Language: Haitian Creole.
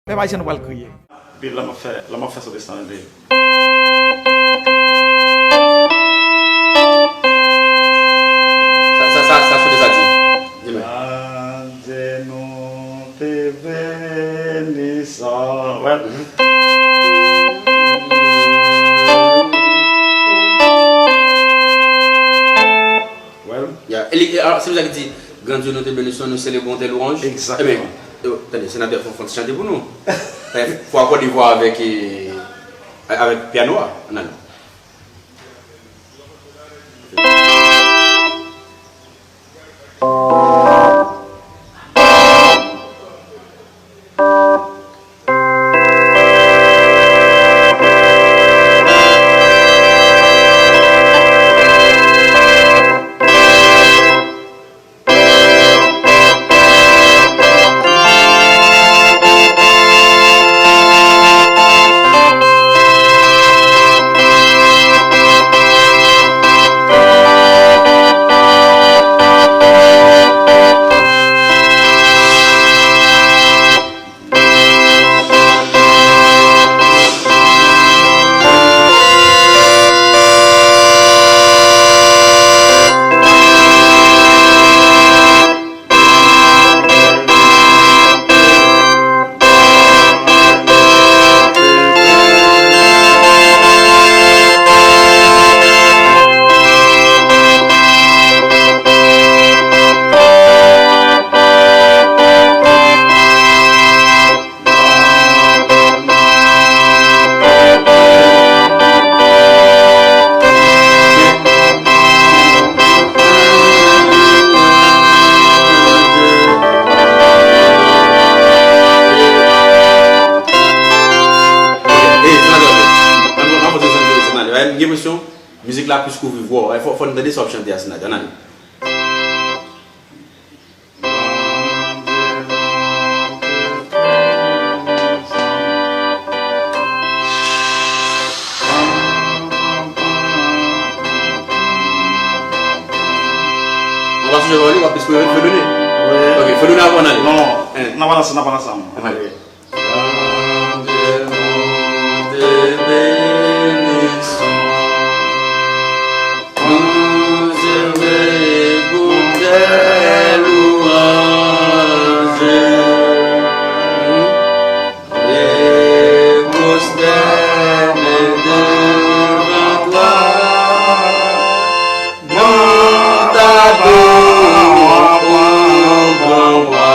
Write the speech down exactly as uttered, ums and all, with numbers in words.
Pèp ayisyen nou pral kriye. Epi lè m ap fè, lè m ap fè sòti sa, tande. Sa, sa, sa, sa chante sa di. Di mwen. Bondye nou te beni sa. Wè. Wè. Ya, e li, e, a, se pou sa ki di, Gran Dye nou te beni sa, nou selebre w de lwanj. Egzakteman. Ebyen, yo, tande, senatè fè yon fon ti chante pou nou. Fò akòde vwa avèk, e, avèk pyano a. Ann ale. Gen presyon, mizik la plis kouvri vwa w. Fò, fò n tande sa w ap chante a, Senatè. Ann ale. Ou pa sonje pawòl yo, w ap espere Fedone. Wi. Ok, Fedone avan n ale. Non, non. N ap ann ansanm, n ap ann ansanm. Ann ale. Bondye nou te beni sa. Konzève pou tè lwanj. E pwostène devan twa. Bon tabou, bon, bon wa.